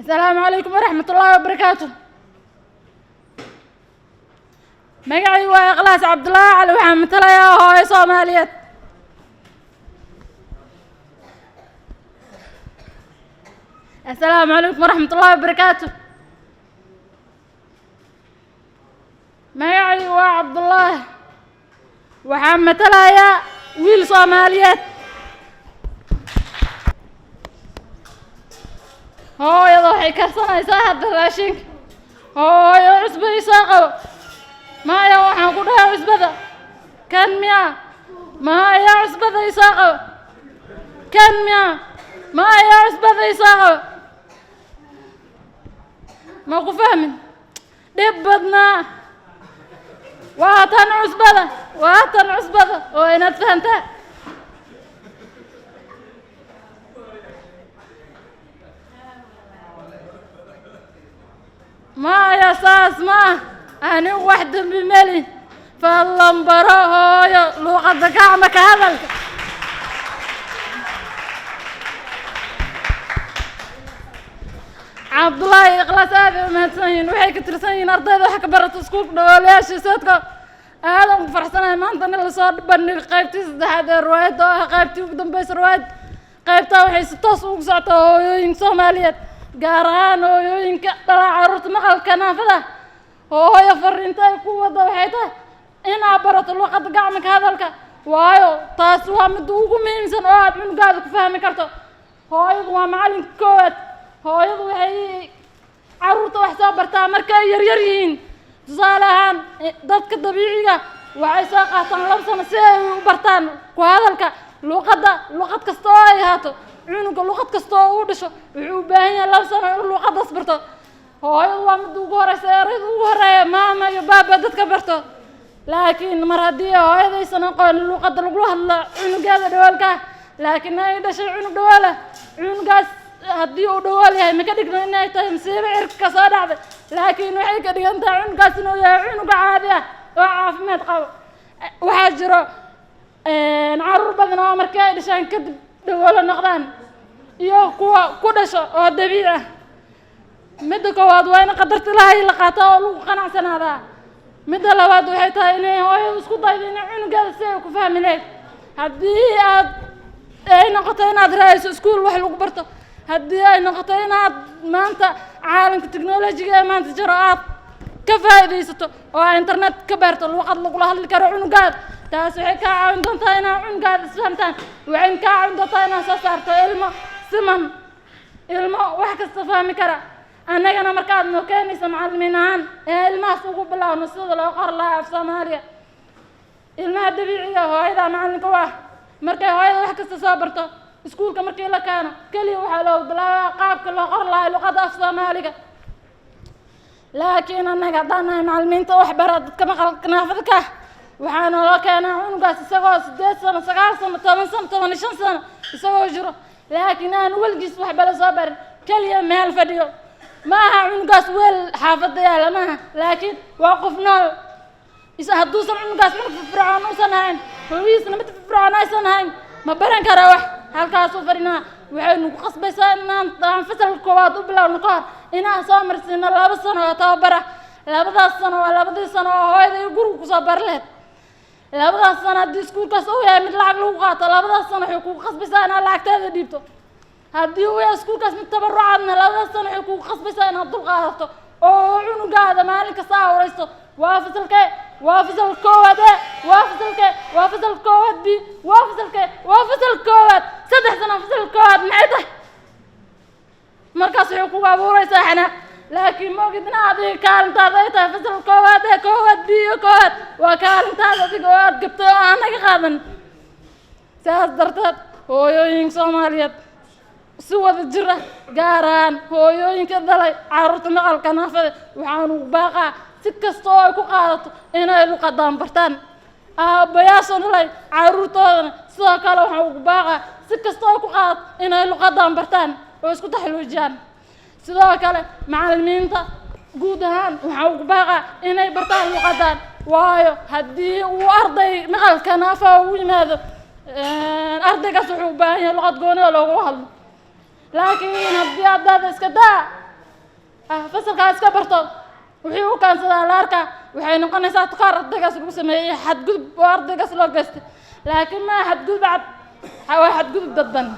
Asalaamu calaykum waraxmat ullaahi wabarakaatu. Magacay waa Ikhlaas Cabdullaahi Cali, waxaan matalayaa hooyo Soomaaliyeed. Asalaamu calaykum waraxmat ullaahi wabarakaatu. Magacay waa Cabdullaahi, waxaan matalayaa wiil Soomaaliyeed. Hooyada waxay karsanaysaa hadda raashinka. Hooyo, cusbo ii soo qabo. Maya, waxaan ku dhahay cusbada kan miya? Maya, cusbada ii soo qabo kan miya? Maya, cusbada ii soo qabo. Ma ku fahmin? Dhib badnaa. Waa tan cusbada, waa tan cusbada oo inaad fahantaa. Maya, saas ma ah. Anigu wax dembi meli. Fadlan baro hooyo luuqadda gacma ka hadalka. Cabdullaahi, Ikhlaas aad ay u mahadsan yihiin. Waxay ka tirsan yihiin ardayda wax ka barata iskuulka dhagoolayaasha soodka. Aadan ku faraxsanahay maanta in lasoo bandhigo qaybtii saddexaad ee riwaayadda, oo ah qaybtii ugu dambeysa riwaayadda. Qaybtaa waxay si toos ugu socotaa hooyooyinka Soomaaliyeed, gaar ahaan hooyooyinka dhalaa carruurta maqalka naafada. Hooyo, fariinta ay ku wadda waxay tahay inaad barato luqadda gacmanka hadalka, waayo taas waa midda ugu muhiimsan oo aad cunugaada ku fahmi karto. Hooyadu waa macalinka koowaad. Hooyadu waxay carruurta wax soo bartaa marka ay yaryar yihiin. Tusaale ahaan, dadka dabiiciga waxay soo qaataan 2 sano si ay u bartaan ku hadalka luqadda, luqad kasta oo ay ahaato. Cunuga luqad kasta oo uu dhasho wuxuu u baahan yahay 2 sano inuu luqaddaas barto. Hooyadu waa midda ugu horeysa, erayda ugu horeeya maama iyo baaba dadka barto. Laakiin mar haddii hooyadaysan aqoonin luqadda lagula hadlo cunugeeda dhagoolka ah, laakiin ay dhashay cunug dhagoola, cunugaas haddii uu dhagool yahay, ma ka dhigno inay tahay masiibo cirka ka soo dhacday, laakiin waxay ka dhigan tahay cunugaas inuu yahay cunuga caadi ah oo caafimaad qabo. Waxaa jiro caruur badan oo markii ay dhashaan kadib dhagoolo noqdaan iyo kuwa ku dhasho oo dabiici ah. Midda koowaad waa in qadarta Ilaahay la qaato oo lagu qanacsanaadaa. Midda labaad waxay tahay inay hooyadu isku daydo inay cunugeeda si ay ku fahmi lahayd. Haddii aad ay noqoto inaad raadiso iskuul wax lagu barto, haddii ay noqoto inaad maanta caalamka technology-ga ee maanta jiro aad ka faa'iidaysato oo aad internet ka baarto luqad lagula hadli karo cunugaada, taas waxay kaa caawin doontaa inaad cunugaada isfahamtaan. Waxay kaa caawin doontaa inaad soo saarto ilmo siman, ilmo wax kasta fahmi kara. Annagana markaad noo keenaysa macallimiin ahaan ee ilmahaas ugu bilaawno sida loo qori lahaa af Soomaaliya, ilmaha dabiiciga hooyada macallinka u ah. Markay hooyada wax kasta soo barto, iskuulka markii la keeno, keliya waxaa loogu bilaabaa qaabka loo qori lahaa luqadda af Soomaaliga. Laakiin annaga haddaan nahay macallimiinta wax bara dadka maqalka naafada ka ah, waxaa naloo keenaa cunugaas isagoo 8 sano, 9 sano, 10 sano, 15 sano isagoo jiro, laakiin aan weligiis waxba la soo barin, keliya meel fadhiyo. Ma aha cunugaas weel xaafadda yaala maaha, laakiin waa qof nool. Hadduusan cunugaas cunug firfircoon uusan ahayn, hooyihiisna mid firfircoon aysan ahayn, ma baran kara wax. Halkaasuu fadhinaa. Waxay nagu qasbaysaa inaan aan fasalka koowaad u bilowno ka hor inaan soo marsiino 2 sano oo tababar ah. Labadaas sano waa labadii sano oo hooyada iyo guriga kusoo bari lahayd. Labadaas sano, haddii iskuulkaas uu yahay mid lacag lagu qaato, labadaas sano waxay kugu qasbaysaa inaad lacagteeda dhiibto. Haddii uu yahay iskuulkaas mid tabarucaadna, labadaas sano waxay kugu qasbaysaa inaad dul qaadato oo cunugaada maalin kasta aa waraysto: waa fasalkee? Waa fasalka koowaad e. Waa fasalkee? Waa fasalka koowaad B. Waa fasalkee? Waa fasalka koowaad. 3 sano fasalka koowaad maxay tahay? Markaas waxay kugu abuuraysaa xanaaq. Laakiin ma ogid in adiga kaalintaada ay tahay fasalka koowaad ee, koowaad B iyo koowaad. Waa kaalintaada adiga oo aad gabtay oo aan naga qaadan. Saas darteed, hooyooyinka Soomaaliyeed si wada jir ah, gaar ahaan hooyooyinka dhalay carruurta maqalka naafada, waxaan ugu baaqaa si kasta oo ay ku qaadato inay luqadaan bartaan. Aabbayaasha dhalay carruurtoodana sidoo kale waxaan ugu baaqaa si kasta oo ay ku qaadato inay luqadaan bartaan oo isku taxluujiyaan. Sidoo kale macallimiinta guud ahaan waxaan ugu baaqaa inay bartaan luqadaan, waayo haddii uu arday maqalka naafa ugu yimaado, ardaygaas wuxuu u baahan yahay luqad gooni oo loogula hadlo. Laakiin haddii ardayda iska daa Ah fasalkaa iska barto wixii u kaansadaa la arkaa. Waxay noqonaysaa takoor ardaygaas lagu sameeyey, xadgudub oo ardaygaas loo geystay, laakiin maa xadgudub cad, waa xadgudub dadban.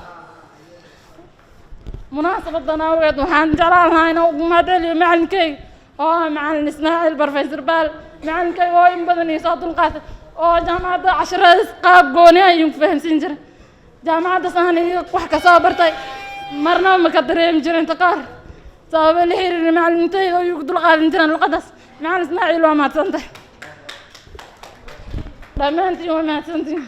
Munaasabadan awgeed waxaan jeclaan lahaa inaan ugu mahadceliyo macalinkeyga oo ah Macalin Ismaaciil Professor Baal, macalinkeyga oo in badan ii soo dulqaatay oo jaamacadda casharadiis qaab gooni ah ayuu ku fahamsiin jiray. Jaamacaddaas aan iyo wax kasoo bartay marnaba ma ka dareemi jirin takoor sababa la xiriira macalimiintayda oo igu dulqaadan jireen luqadaas. Macalin Ismaaciil, waa mahadsantahay. Dhammaantiin waa mahadsantihin.